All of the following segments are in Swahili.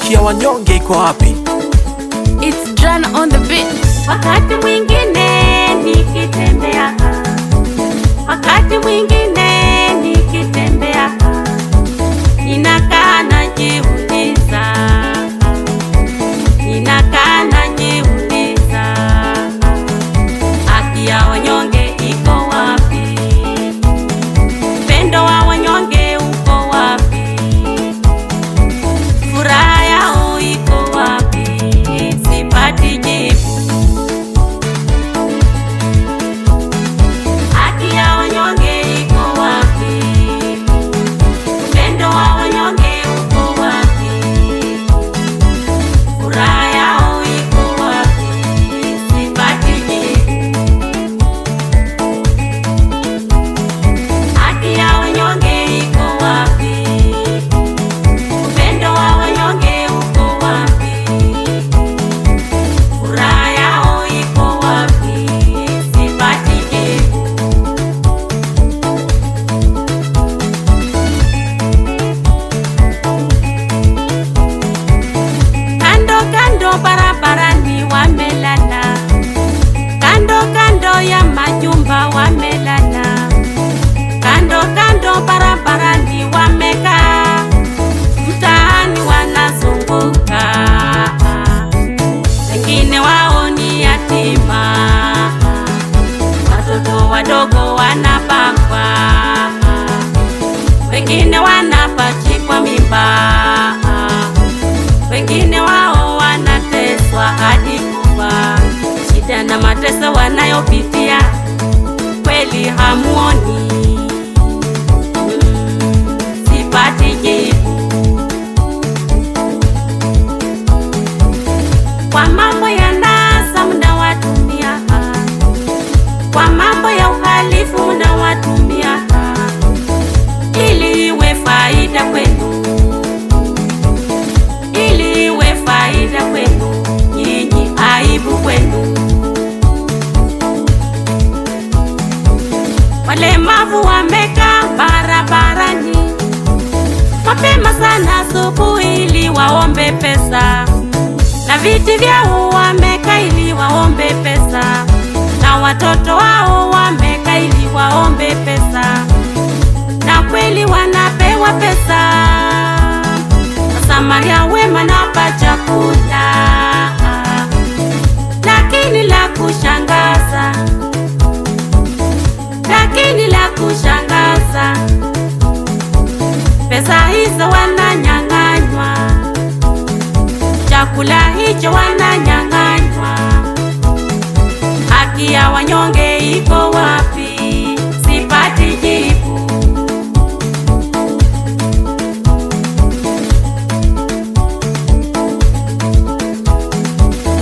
Haki ya wanyonge iko wapi? It's Dran on the beat. Wakati mwingine nikitembea, wakati mwingine nikitembea, ninakaa najiuliza, ninakaa najiuliza, haki ya wanyonge iko wapi? Upendo wa wanyonge uko wapi? Furaha yao iko wapi? Sipati jibu. Haki ya wanyonge iko wapi? Upendo wa wanyonge uko wapi? Furaha yao iko wapi? Sipati jibu. Haki ya wanyonge iko wapi? Upendo wa wanyonge uko wapi? Furaha yao iko wapi? Sipati jibu. Kando kando barabarani wamelala, kando kando ya majumba wamelala, kando kando barabarani wamekaa, mtaani wanazunguka, wengine wao ni yatima, watoto wadogo wanabakwa, wengine wanapachikwa mimba, wengine wao wanateswa hadi kufa. Shida na mateso wanayopitia kweli hamuoni. Sipati jibu kwa mambo ya nasa mnawatumia, kwa mambo ya uhalifu mnawatumia, ili iwe faida kwenu, ili iwe faida kwenu, nyinyi aibu kwenu. Walemavu wamekaa barabarani mapema sana asubuhi ili waombe pesa, na viti vyao wamekaa ili waombe pesa, na watoto wao wamekaa ili waombe pesa, na kweli wanapewa pesa. Wasamaria wema napa chakula, lakini la kushangaza, lakini la kushangaza, pesa hizo wananyang'anywa, chakula hicho wananyang'anywa. Haki ya wanyonge iko wapi? Sipati jibu.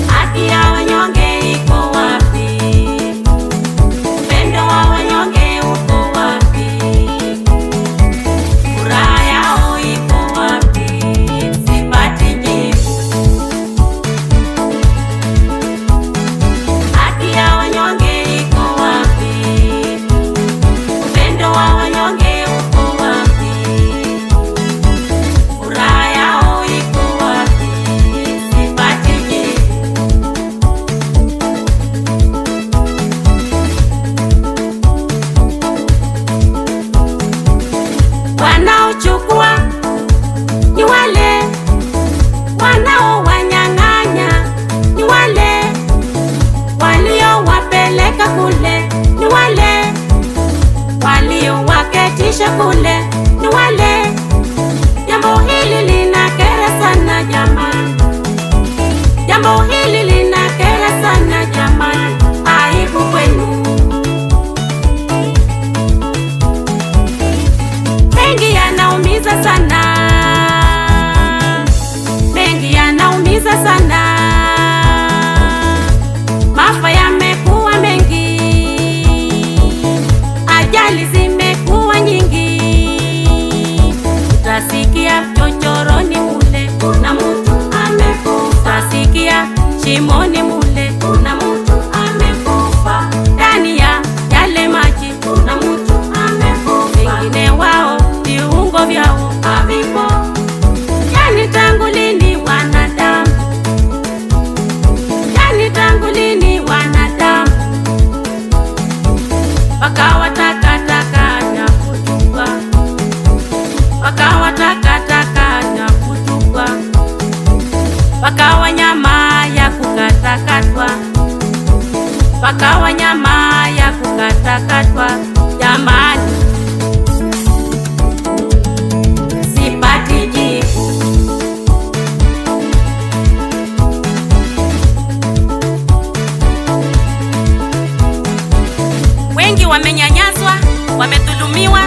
Haki ya wanyonge iko wapi? Upendo wa wanyonge uko wapi? Furaha yao iko wapi? Sipati jibu. Haki ya wanyonge iko wapi? Upendo wa wanyonge uko wapi? Furaha yao iko wapi? Sipati jibu. Wanaochukua ni wale wanaowanyang'anya, ni wale waliowapeleka kule, ni wale waliowaketisha kule, ni wale. Jambo hili linakera sana jamani, jambo hili linakera sana jamani, aibu kwenu. Mengi yanaumiza sana, mengi yanaumiza sana, maafa yamekuwa mengi, ajali zimekuwa nyingi. Utasikia chochoroni mule kuna mtu amekufa, utasikia shimoni mule kuna mtu amekufa, ndani ya yale maji kuna mtu amekufa, wengine wao viungo vyao havi wakawa nyama ya kukatakatwa. Jamani, sipati jibu. Wengi wamenyanyaswa, wamedhulumiwa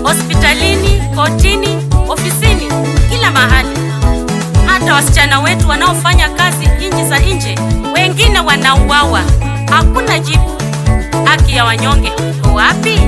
hospitalini, kotini, ofisini, kila mahali. Hata wasichana wetu wanaofanya kazi nchi za nje, wengine wanauawa, hakuna jibu. Haki ya wanyonge iko wapi?